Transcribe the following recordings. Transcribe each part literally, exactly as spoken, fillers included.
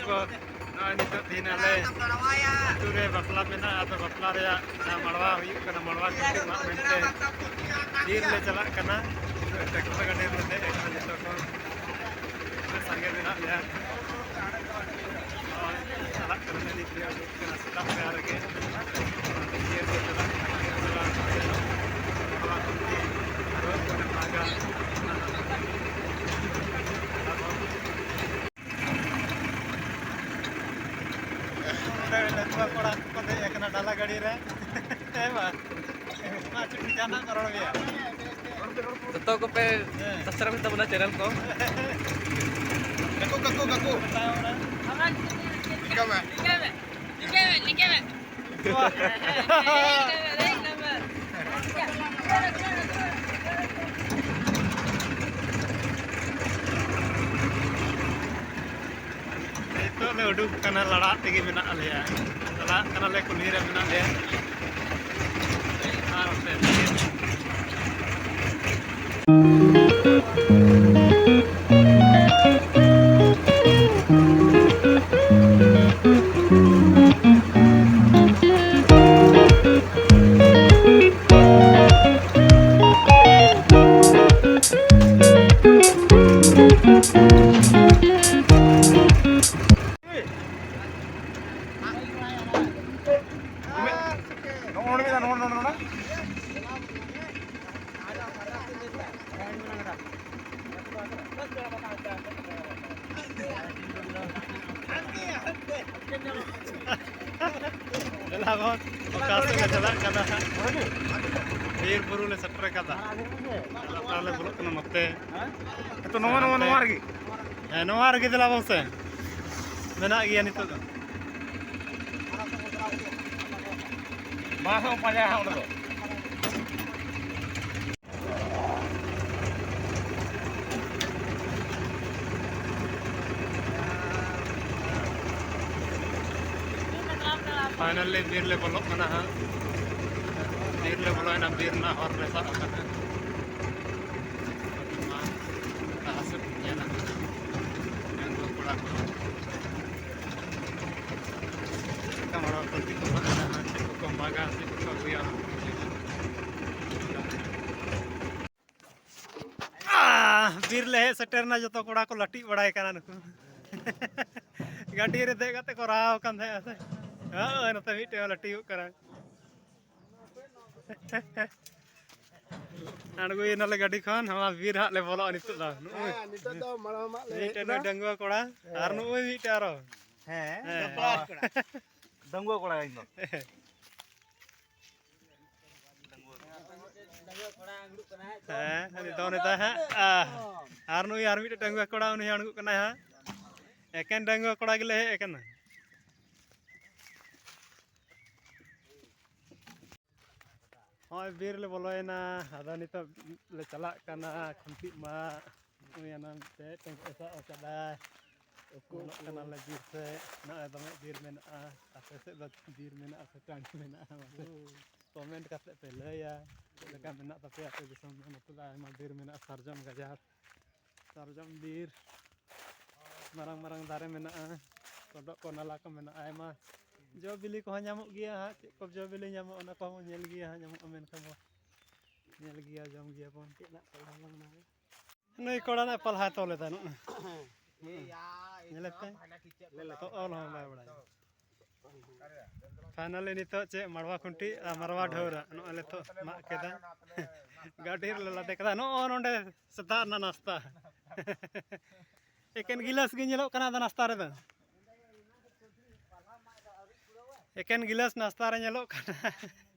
ᱠᱚ, ᱱᱚᱜᱼᱚᱭ ᱱᱤᱛᱚᱜ ᱫᱤᱱ ᱟᱞᱮ ᱟᱹᱛᱩ ᱨᱮ ᱵᱟᱯᱞᱟ ᱢᱮᱱᱟᱜᱼᱟ, ᱟᱫᱚ ᱵᱟᱯᱞᱟ ᱨᱮᱭᱟᱜ ᱡᱟᱦᱟᱸ ᱢᱟᱰᱣᱟ ᱦᱩᱭᱩᱜ ᱠᱟᱱᱟ, ᱢᱟᱰᱣᱟ ᱠᱚ ᱢᱟᱜ ᱢᱮᱱᱛᱮ ᱵᱤᱨ ᱞᱮ ᱪᱟᱞᱟᱜ ᱠᱟᱱᱟ᱾ ᱴᱨᱟᱠᱴᱚᱨ ᱜᱟᱹᱰᱤ ᱨᱮᱞᱮ ᱫᱮᱡ ᱟᱠᱟᱱᱟ ᱡᱚᱛᱚ ᱠᱚ᱾ ᱥᱟᱸᱜᱮ ᱢᱮᱱᱟᱜ ᱞᱮᱭᱟ᱾ ᱱᱚᱜᱼᱚᱭ ᱪᱟᱞᱟᱜ ᱠᱟᱱᱟ ᱞᱮ ᱱᱤᱛ ᱨᱮ᱾ ᱥᱮᱛᱟᱜ ᱯᱟᱭᱟᱨ ᱨᱮᱜᱮ ᱤᱭᱟᱹ ᱠᱚ ᱪᱟᱞᱟᱜ ᱠᱟᱱᱟ, ᱤᱭᱟᱹ ᱠᱚ ᱪᱟᱞᱟᱜ ᱠᱟᱱᱟ᱾ ᱟᱨᱚ ᱠᱚ ᱢᱮᱛᱟᱜᱼᱟ᱾ ᱱᱚᱰᱮ ᱞᱟᱹᱴᱩᱣᱟᱹ ᱠᱚᱲᱟ ᱠᱚ ᱫᱮᱡ ᱟᱠᱟᱱᱟ ᱰᱟᱞᱟ ᱜᱟᱹᱰᱤ ᱨᱮ᱾ ᱦᱮᱸ ᱵᱟᱝ? ᱢᱟ ᱪᱩᱴᱤ ᱡᱟᱦᱟᱱᱟᱜ ᱠᱚ ᱨᱚᱲ ᱢᱮᱭᱟ᱾ ᱡᱚᱛᱚ ᱠᱚᱯᱮ ᱦᱮᱸ᱾ Subscribe ᱛᱟᱵᱚᱱᱟ channel ᱠᱚ᱾ ᱜᱟᱠᱚ, ᱜᱟᱠᱚ, ᱜᱟᱠᱚ᱾ ᱢᱮᱛᱟᱣ ᱨᱮ᱾ ᱴᱷᱤᱠᱟ ᱢᱮ᱾ ᱱᱤᱛᱚᱜ ᱞᱮ ᱩᱰᱩᱠ ᱠᱟᱱᱟ, ᱞᱟᱲᱟᱜ ᱛᱮᱜᱮ ᱢᱮᱱᱟᱜ ᱞᱮᱭᱟ, ᱪᱟᱞᱟᱜ ᱠᱟᱱᱟᱞᱮ, ᱠᱩᱞᱦᱤ ᱨᱮ ᱢᱮᱱᱟᱜ ᱞᱮᱭᱟ᱾ ᱟᱨ ᱚᱱᱛᱮ ᱱᱚᱜᱼᱚ ᱱᱚᱰᱮ ᱢᱮᱱᱟᱜᱼᱟ, ᱱᱚᱜᱼᱚ ᱱᱚᱰᱮ, ᱱᱚᱰᱮ᱾ ᱫᱮᱞᱟ ᱵᱚᱱ, ᱚᱠᱟ ᱥᱮᱫ ᱞᱮ ᱪᱟᱞᱟᱜ ᱠᱟᱱᱟ ᱦᱟᱸᱜ? ᱵᱤᱨ ᱵᱩᱨᱩ ᱞᱮ ᱥᱮᱴᱮᱨ ᱠᱟᱫᱟ᱾ ᱞᱟᱛᱟᱨ ᱞᱮ ᱵᱚᱞᱚᱜ ᱠᱟᱱᱟ ᱱᱚᱛᱮ᱾ ᱱᱤᱛᱚᱜ ᱱᱚᱣᱟ, ᱱᱚᱣᱟ, ᱱᱚᱣᱟ ᱨᱮᱜᱮ᱾ ᱦᱮᱸ, ᱱᱚᱣᱟ ᱨᱮᱜᱮ ᱫᱮᱞᱟ ᱵᱚᱱ ᱥᱮ᱾ ᱢᱮᱱᱟᱜ ᱜᱮᱭᱟ ᱱᱤᱛᱚᱜ ᱫᱚ᱾ ᱵᱟᱝ ᱦᱚᱸ ᱯᱟᱸᱡᱟᱭᱟ ᱦᱟᱸᱜ ᱚᱸᱰᱮ ᱫᱚ᱾ Finally ᱵᱤᱨ ᱞᱮ ᱵᱚᱞᱚᱜ ᱠᱟᱱᱟ ᱦᱟᱸᱜ᱾ ᱵᱤᱨ ᱞᱮ ᱵᱚᱞᱚᱭᱮᱱᱟ, ᱵᱤᱨ ᱨᱮᱱᱟᱜ ᱦᱚᱨ ᱞᱮ ᱥᱟᱵ ᱟᱠᱟᱫᱟ᱾ ᱢᱟ ᱞᱟᱦᱟ ᱥᱮᱫ ᱧᱮᱞ ᱟᱠᱟᱫᱟ᱾ ᱰᱟᱺᱜᱩᱣᱟᱹ ᱠᱚᱲᱟ ᱠᱚ᱾ ᱪᱮᱫ ᱠᱚᱠᱚ ᱢᱟᱜᱟ, ᱪᱮᱫ ᱠᱚᱠᱚ ᱟᱹᱜᱩᱭᱟ, ᱚᱱᱟ ᱠᱚ ᱧᱮᱞᱟ᱾ ᱟᱦ, ᱵᱤᱨ ᱞᱮ ᱦᱮᱡ ᱥᱮᱴᱮᱨ ᱮᱱᱟ, ᱡᱚᱛᱚ ᱠᱚᱲᱟ ᱠᱚ ᱞᱟᱹᱴᱤᱡ ᱵᱟᱲᱟᱭ ᱠᱟᱱᱟ ᱱᱩᱠᱩ᱾ ᱜᱟᱹᱰᱤ ᱨᱮ ᱫᱮᱡ ᱠᱟᱛᱮ ᱠᱚ ᱨᱟᱦᱟᱣ ᱟᱠᱟᱱ ᱛᱟᱦᱮᱸᱜᱼᱟ ᱥᱮ᱾ ᱦᱳᱭ, ᱱᱚᱛᱮ ᱢᱤᱫᱴᱮᱱ ᱦᱚᱸ ᱞᱟᱹᱴᱤᱡᱚᱜ ᱠᱟᱱᱟ᱾ ᱟᱬᱜᱚᱭᱮᱱᱟᱞᱮ ᱜᱟᱹᱰᱤ ᱠᱷᱚᱱ, ᱦᱟᱢᱟ ᱵᱤᱨ ᱦᱟᱸᱜ ᱞᱮ ᱵᱚᱞᱚᱜᱼᱟ ᱱᱤᱛᱚᱜ ᱫᱚ᱾ ᱱᱩᱜᱼᱩᱭ ᱦᱮᱸ, ᱱᱤᱛᱚᱜ ᱫᱚ ᱢᱟᱲᱟᱝ ᱢᱟᱜ ᱞᱮ ᱦᱮᱡ ᱢᱤᱫᱴᱮᱱ ᱮᱱᱟ᱾ ᱱᱩᱭ ᱰᱟᱺᱜᱩᱣᱟᱹ ᱠᱚᱲᱟ, ᱦᱮᱸ᱾ ᱟᱨ ᱱᱩᱜᱼᱩᱭ ᱢᱤᱫᱴᱮᱱ ᱟᱨᱚ᱾ ᱦᱮᱸ, ᱦᱮᱸ᱾ ᱰᱟᱺᱜᱩᱣᱟᱹ ᱠᱚᱲᱟ᱾ ᱰᱟᱺᱜᱩᱣᱟᱹ ᱠᱚᱲᱟ ᱤᱧ ᱫᱚ᱾ ᱦᱮᱸ, ᱩᱱᱤ ᱫᱚ ᱱᱮᱛᱟᱨ ᱦᱟᱸᱜ, ᱟ, ᱟᱨ ᱱᱩᱭ ᱟᱨ ᱢᱤᱫᱴᱮᱱ ᱰᱟᱺᱜᱩᱣᱟᱹ ᱠᱚᱲᱟ, ᱩᱱᱤ ᱦᱚᱸ ᱟᱬᱜᱚᱜ ᱠᱟᱱᱟᱭ ᱦᱟᱸᱜ᱾ ᱮᱠᱮᱱ ᱰᱟᱺᱜᱩᱣᱟᱹ ᱠᱚᱲᱟ ᱜᱮᱞᱮ ᱦᱮᱡ ᱟᱠᱟᱱᱟ᱾ ᱦᱚᱸᱜᱼᱚᱭ ᱵᱤᱨ ᱞᱮ ᱵᱚᱞᱚᱭᱮᱱᱟ, ᱟᱫᱚ ᱱᱤᱛᱚᱜ ᱞᱮ ᱪᱟᱞᱟᱜ ᱠᱟᱱᱟ ᱠᱷᱩᱱᱴᱤ ᱢᱟᱜ᱾ ᱱᱩᱭ ᱦᱟᱱᱟ ᱢᱤᱫᱴᱮᱡ ᱴᱮᱸᱜᱚᱡ ᱮ ᱥᱟᱵ ᱟᱠᱟᱫᱟᱭ᱾ ᱩᱠᱩ, ᱧᱮᱞᱚᱜ ᱩᱠᱩ᱾ ᱠᱟᱱᱟᱞᱮ ᱵᱤᱨ ᱥᱮᱫ, ᱱᱚᱜᱼᱚᱭ ᱫᱚᱢᱮ ᱵᱤᱨ ᱢᱮᱱᱟᱜᱼᱟ᱾ ᱟᱯᱮ ᱥᱮᱫ ᱫᱚ ᱵᱤᱨ ᱢᱮᱱᱟᱜᱼᱟ ᱥᱮ ᱴᱟᱺᱰᱤ ᱢᱮᱱᱟᱜᱼᱟ? ᱢᱟᱥᱮ ᱦᱩᱸ᱾ ᱠᱚᱢᱮᱱᱴ ᱠᱟᱛᱮ ᱯᱮ ᱞᱟᱹᱭᱟ, ᱪᱮᱫ ᱞᱮᱠᱟ ᱢᱮᱱᱟᱜ ᱛᱟᱯᱮᱭᱟ ᱟᱯᱮ ᱫᱤᱥᱚᱢ ᱫᱚ? ᱱᱚᱛᱮ ᱫᱚ ᱟᱭᱢᱟ ᱵᱤᱨ ᱢᱮᱱᱟᱜᱼᱟ, ᱥᱟᱨᱡᱚᱢ ᱜᱟᱡᱟᱲ᱾ ᱥᱟᱨᱡᱚᱢ ᱵᱤᱨ, ᱢᱟᱨᱟᱝ ᱢᱟᱨᱟᱝ ᱫᱟᱨᱮ ᱢᱮᱱᱟᱜᱼᱟ, ᱥᱚᱰᱚᱜ ᱠᱚ, ᱱᱟᱞᱟ ᱠᱚ ᱢᱮᱱᱟᱜᱼᱟ ᱟᱭᱢᱟ᱾ ᱡᱚ ᱵᱤᱞᱤ ᱠᱚᱦᱚᱸ ᱧᱟᱢᱚᱜ ᱜᱮᱭᱟ ᱦᱟᱸᱜ, ᱪᱮᱫ ᱠᱚ ᱡᱚ ᱵᱤᱞᱤ ᱧᱟᱢᱚᱜᱼᱟ, ᱚᱱᱟ ᱠᱚᱦᱚᱸ ᱵᱚᱱ ᱧᱮᱞ ᱜᱮᱭᱟ ᱦᱟᱸᱜ, ᱧᱟᱢᱚᱜᱼᱟ ᱢᱮᱱᱠᱷᱟᱱ ᱵᱚ ᱧᱮᱞ ᱜᱮᱭᱟ, ᱡᱚᱢ ᱜᱮᱭᱟ ᱵᱚᱱ᱾ ᱪᱮᱫ ᱨᱮᱱᱟᱜ ᱯᱟᱞᱦᱟ ᱵᱟᱝ ᱱᱚᱣᱟ? ᱱᱩᱭ ᱠᱚᱲᱟ ᱨᱮᱱᱟᱜ ᱯᱟᱞᱦᱟᱭ ᱛᱚᱞ ᱮᱫᱟ ᱱᱚᱜᱼᱚᱭ᱾ ᱧᱮᱞᱮᱫ ᱯᱮ? ᱛᱚ ᱚᱞ ᱦᱚᱸ ᱵᱟᱭ ᱵᱟᱲᱟᱭᱟ᱾ ᱯᱷᱟᱭᱱᱟᱞᱤ ᱱᱤᱛᱚᱜ ᱪᱮᱫ ᱢᱟᱲᱣᱟ ᱠᱷᱩᱱᱴᱤ ᱟᱨ ᱢᱟᱨᱣᱟ ᱰᱷᱟᱹᱣᱨᱟᱹ ᱱᱚᱜᱼᱚᱭ ᱞᱮ ᱛᱚ ᱢᱟᱜ ᱠᱮᱫᱟ᱾ ᱜᱟᱹᱰᱤ ᱨᱮᱞᱮ ᱞᱟᱫᱮ ᱠᱮᱫᱟ᱾ ᱱᱚᱜᱼᱚ ᱱᱚᱰᱮ ᱥᱮᱛᱟᱜ ᱨᱮᱱᱟᱜ ᱱᱟᱥᱛᱟ᱾ ᱮᱠᱮᱱ ᱜᱤᱞᱟᱹᱥ ᱜᱮ ᱧᱮᱞᱚᱜ ᱠᱟᱱᱟ ᱟᱫᱚ ᱱᱟᱥᱛᱟ ᱨᱮᱫᱚ᱾ ᱮᱠᱮᱱ ᱜᱤᱞᱟᱹᱥ ᱱᱟᱥᱛᱟ ᱨᱮ ᱧᱮᱞᱚᱜ ᱠᱟᱱᱟ᱾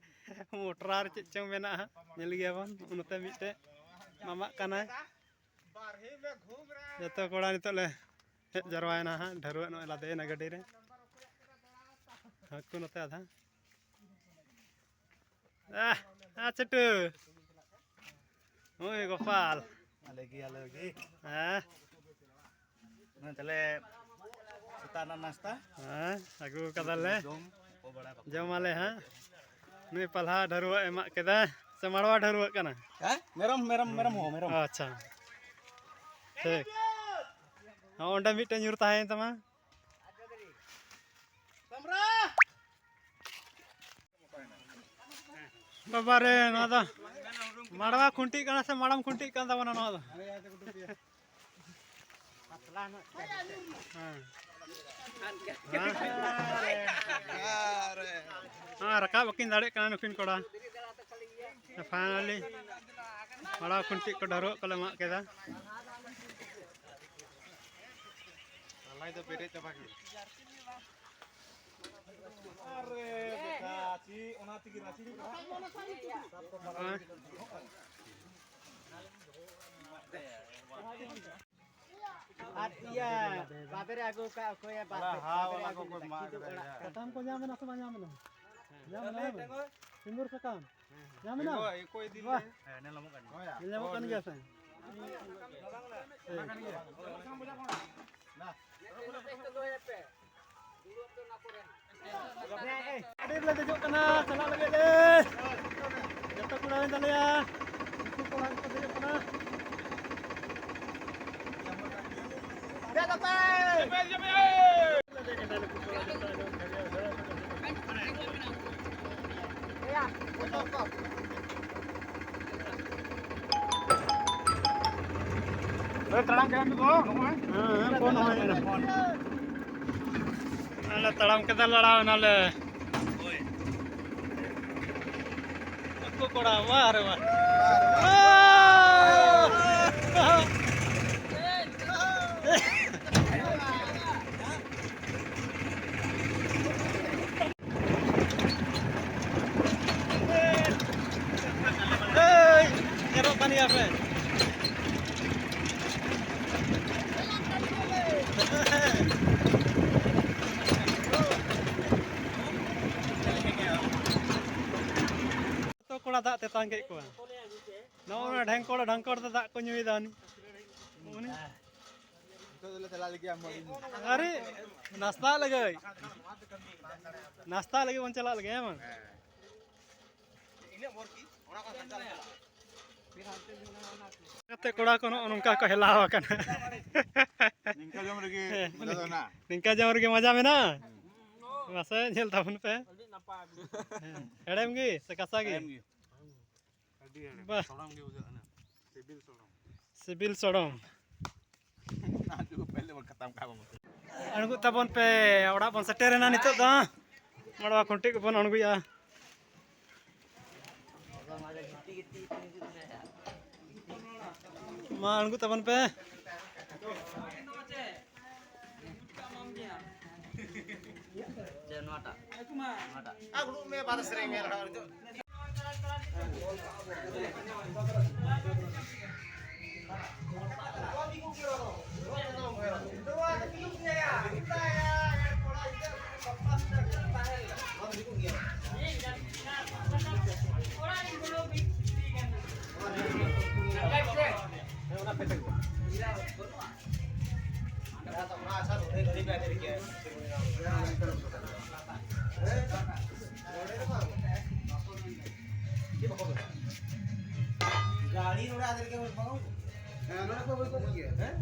ᱢᱚᱴᱨᱟ ᱨᱮ ᱪᱮᱫ ᱪᱚᱝ ᱢᱮᱱᱟᱜᱼᱟ, ᱧᱮᱞ ᱜᱮᱭᱟ ᱵᱚᱱ᱾ ᱱᱚᱛᱮ ᱢᱤᱫᱴᱮᱡ ᱢᱟᱢᱟᱜ ᱠᱟᱱᱟᱭ᱾ ᱡᱚᱛᱚ ᱠᱚᱲᱟ ᱱᱤᱛᱚᱜ ᱞᱮ ᱦᱮᱡ ᱡᱟᱨᱣᱟᱭᱮᱱᱟ ᱦᱟᱸᱜ, ᱰᱷᱟᱹᱨᱣᱟᱹᱜ ᱱᱚᱜᱼᱚᱭ ᱞᱟᱫᱮᱭᱮᱱᱟ ᱜᱟᱹᱰᱤ ᱨᱮ᱾ ᱦᱟᱹᱠᱩ ᱱᱚᱛᱮ ᱟᱫᱷᱟ᱾ ᱟᱦ, ᱟ ᱪᱷᱩᱴᱩ᱾ ᱦᱳᱭ ᱜᱳᱯᱟᱞ᱾ ᱟᱞᱮ ᱜᱮ, ᱟᱞᱮ ᱜᱮ᱾ ᱦᱮᱸ᱾ ᱢᱟ ᱛᱟᱦᱞᱮ ᱥᱮᱛᱟᱜ ᱨᱮᱱᱟᱜ ᱱᱟᱥᱛᱟ᱾ ᱦᱮᱸ, ᱟᱹᱜᱩ ᱠᱟᱫᱟᱞᱮ᱾ ᱡᱚᱢ ᱠᱚ ᱵᱟᱲᱟ ᱠᱟᱛᱮ᱾ ᱡᱚᱢᱟᱞᱮ ᱦᱟᱸᱜ᱾ ᱱᱩᱭ ᱯᱟᱞᱦᱟ ᱰᱷᱟᱹᱨᱣᱟᱹᱜ ᱮᱢᱟᱜ ᱠᱮᱫᱟ᱾ ᱥᱮ ᱢᱟᱲᱣᱟ ᱰᱷᱟᱹᱨᱣᱟᱹᱜ ᱠᱟᱱᱟ? ᱦᱮᱸ? ᱢᱮᱨᱚᱢ, ᱢᱮᱨᱚᱢ, ᱢᱮᱨᱚᱢ ᱦᱚᱸ, ᱢᱮᱨᱚᱢ᱾ ᱟᱪᱪᱷᱟ᱾ ᱴᱷᱤᱠ᱾ ᱦᱚᱸ, ᱚᱸᱰᱮ ᱢᱤᱫᱴᱮᱱ ᱧᱩᱨ ᱛᱟᱦᱮᱸᱭᱮᱱ ᱛᱟᱢᱟ᱾ ᱥᱟᱢᱨᱟ! ᱵᱟᱵᱟ ᱨᱮ, ᱱᱚᱣᱟ ᱫᱚ ᱢᱟᱲᱣᱟ ᱠᱷᱩᱱᱴᱤᱜ ᱠᱟᱱᱟ ᱥᱮ ᱢᱟᱲᱟᱢ ᱠᱷᱩᱱᱴᱤᱜ ᱠᱟᱱ ᱛᱟᱵᱚᱱᱟ ᱱᱚᱣᱟ ᱫᱚ? ᱦᱮᱸ᱾ ᱦᱮᱸ᱾ ᱦᱮᱸ, ᱨᱟᱠᱟᱵ ᱵᱟᱹᱠᱤᱱ ᱫᱟᱲᱮᱭᱟᱜ ᱠᱟᱱᱟ ᱱᱩᱠᱤᱱ ᱠᱚᱲᱟ᱾ ᱯᱷᱟᱭᱱᱟᱞᱤ ᱢᱟᱲᱣᱟ ᱠᱷᱩᱱᱴᱤ ᱠᱚ ᱰᱷᱟᱹᱨᱣᱟᱹᱜ ᱠᱚᱞᱮ ᱢᱟᱜ ᱠᱮᱫᱟ᱾ ᱟᱞᱟᱭ ᱫᱚ ᱯᱮᱨᱮᱡ ᱪᱟᱵᱟ ᱠᱮᱫᱟ᱾ ᱟᱨᱮ ᱵᱮᱴᱟ, ᱪᱮᱫ ᱚᱱᱟ ᱛᱮᱜᱮ ᱨᱟᱥᱤ ᱫᱚ ᱵᱟᱝ? ᱟᱨ ᱤᱭᱟᱹ, ᱵᱟᱵᱮᱨ ᱟᱹᱜᱩ ᱠᱟᱜ ᱚᱠᱚᱭ ᱵᱟᱵᱮᱨ, ᱦᱟᱣ ᱵᱟᱵᱮᱨ ᱚᱱᱟ ᱠᱚ ᱟᱹᱜᱩ ᱠᱚ ᱞᱮᱫᱟ, ᱢᱟᱜ ᱠᱤᱫᱩᱵ ᱠᱮᱫᱟ᱾ ᱚᱲᱟᱜ᱾ ᱥᱟᱠᱟᱢ ᱠᱚ ᱧᱟᱢ ᱮᱱᱟ ᱥᱮ ᱵᱟᱝ ᱧᱟᱢ ᱮᱱᱟ? ᱧᱟᱢ ᱮᱱᱟ, ᱦᱮᱸ? ᱥᱤᱸᱫᱩᱨ ᱥᱟᱠᱟᱢ᱾ ᱧᱟᱢ ᱮᱱᱟ? ᱤᱧ ᱠᱚ, ᱤᱧ ᱠᱚ ᱤᱫᱤ ᱵᱟᱦ᱾ ᱞᱮᱫᱟ᱾ ᱦᱮᱸ, ᱧᱮᱞ ᱧᱟᱢᱚᱜ ᱠᱟᱱ ᱜᱮᱭᱟ᱾ ᱧᱮᱞ ᱧᱟᱢᱚᱜ ᱠᱟᱱ ᱜᱮᱭᱟ ᱥᱮ? ᱚᱱᱟ ᱠᱟᱱ ᱜᱮᱭᱟ᱾ ᱟᱹᱰᱤ ᱞᱮ ᱫᱮᱡᱚᱜ ᱠᱟᱱᱟ, ᱪᱟᱞᱟᱜ ᱞᱟᱹᱜᱤᱫ ᱞᱮ᱾ ᱡᱚᱛᱚ ᱠᱚᱲᱟ ᱢᱮᱱᱟᱜ ᱞᱮᱭᱟ, ᱩᱱᱠᱩ ᱠᱚᱲᱟ ᱠᱚ ᱫᱮᱡᱚᱜ ᱠᱟᱱᱟ᱾ ᱫᱮᱡ ᱟᱯᱮ! ᱛᱟᱲᱟᱢ ᱠᱮᱫᱟ ᱱᱤᱛᱚᱜ ᱫᱚ, ᱱᱚᱜᱼᱚᱭ᱾ ᱦᱮᱸ, ᱦᱮᱸ, ᱯᱷᱳᱱ ᱦᱚᱸ ᱦᱮᱡ ᱮᱱᱟ, ᱯᱷᱳᱱ᱾ ᱟᱞᱮ ᱛᱟᱲᱟᱢ ᱠᱮᱫᱟ, ᱞᱟᱲᱟᱣ ᱮᱱᱟᱞᱮ᱾ ᱩᱱᱠᱩ ᱠᱚᱲᱟ, ᱵᱟᱦ ᱨᱮ ᱵᱟᱦ᱾ ᱮᱭ, ᱧᱮᱞᱚᱜ ᱠᱟᱱ ᱜᱮᱭᱟ ᱯᱮ᱾ ᱡᱚᱛᱚ ᱠᱚᱲᱟ ᱫᱟᱜ ᱛᱮᱛᱟᱝ ᱠᱮᱫ ᱠᱚᱣᱟ᱾ ᱱᱚᱜᱼᱚ ᱱᱟ ᱰᱷᱮᱝᱠᱚᱲ ᱰᱷᱟᱝᱠᱚᱲ ᱛᱮ ᱫᱟᱜ ᱠᱚ ᱧᱩᱭᱮᱫᱟ ᱩᱱᱤ᱾ ᱩᱱᱤ᱾ ᱱᱤᱛᱚᱜ ᱫᱚᱞᱮ ᱪᱟᱞᱟᱜ ᱞᱟᱹᱜᱤᱫ ᱟᱢ ᱟᱹᱞᱤᱧ᱾ ᱟᱨᱮ, ᱱᱟᱥᱛᱟᱜ ᱞᱟᱹᱜᱤᱫ᱾ ᱱᱟᱥᱛᱟᱜ ᱞᱟᱹᱜᱤᱫ ᱵᱚᱱ ᱪᱟᱞᱟᱜ ᱞᱟᱹᱜᱤᱫ, ᱦᱮᱸ ᱵᱟᱝ? ᱦᱮᱸ᱾ ᱤᱱᱟᱹᱜ ᱵᱚᱨ ᱠᱤ? ᱚᱱᱟ ᱠᱷᱚᱱ ᱥᱟᱱᱛᱟᱲ ᱪᱟᱞᱟᱜ᱾ ᱠᱟᱛᱮ ᱠᱚᱲᱟ ᱠᱚ ᱱᱚᱜᱼᱚ ᱱᱚᱝᱠᱟ ᱠᱚ ᱦᱮᱞᱟᱣ ᱟᱠᱟᱱᱟ᱾ ᱱᱤᱝᱠᱟ ᱡᱚᱢ ᱨᱮᱜᱮ ᱢᱚᱡᱟ ᱫᱚ ᱦᱮᱱᱟᱜᱼᱟ᱾ ᱱᱤᱝᱠᱟ ᱡᱚᱢ ᱨᱮᱜᱮ ᱢᱚᱡᱟ ᱢᱮᱱᱟᱜᱼᱟ᱾ ᱦᱩᱸ᱾ ᱢᱟᱥᱮ ᱧᱮᱞ ᱛᱟᱵᱚᱱ ᱯᱮ᱾ ᱦᱮᱸ, ᱦᱮᱲᱮᱢ ᱜᱮ ᱥᱮ ᱠᱟᱥᱟ ᱜᱮ? ᱦᱮᱲᱮᱢ ᱜᱮ᱾ ᱟᱹᱰᱤ ᱦᱮᱲᱮᱢ᱾ ᱵᱟᱦ᱾ ᱥᱚᱲᱚᱢ ᱜᱮ ᱵᱩᱡᱷᱟᱹᱜ ᱠᱟᱱᱟ᱾ ᱥᱤᱵᱤᱞ ᱥᱚᱲᱚᱢ᱾ ᱥᱤᱵᱤᱞ ᱥᱚᱲᱚᱢ᱾ ᱟᱡ ᱠᱚ ᱯᱟᱹᱦᱤᱞ ᱵᱚᱱ ᱠᱷᱟᱛᱟᱢ ᱠᱟᱜ ᱵᱚᱱ᱾ ᱟᱬᱜᱚᱜ ᱛᱟᱵᱚᱱ ᱯᱮ, ᱚᱲᱟᱜ ᱵᱚᱱ ᱥᱮᱴᱮᱨᱮᱱᱟ ᱱᱤᱛᱚᱜ ᱫᱚ᱾ ᱢᱟᱲᱣᱟ ᱠᱷᱩᱱᱴᱤ ᱠᱚᱵᱚᱱ ᱟᱬᱜᱚᱭᱟ᱾ ᱢᱟ ᱟᱬᱜᱚ ᱛᱟᱵᱚᱱ ᱯᱮ᱾ ᱪᱮ, ᱱᱚᱣᱟᱴᱟᱜ? ᱱᱚᱣᱟᱴᱟᱜ? ᱜᱟᱹᱲᱤ ᱱᱚᱰᱮ ᱟᱫᱮᱨ ᱜᱮ ᱵᱟᱹᱱᱩᱜ᱾ ᱦᱮᱸ, ᱱᱚᱰᱮ ᱠᱚ ᱵᱟᱹᱭ ᱠᱚ ᱜᱮᱭᱟ᱾ ᱦᱮᱸ?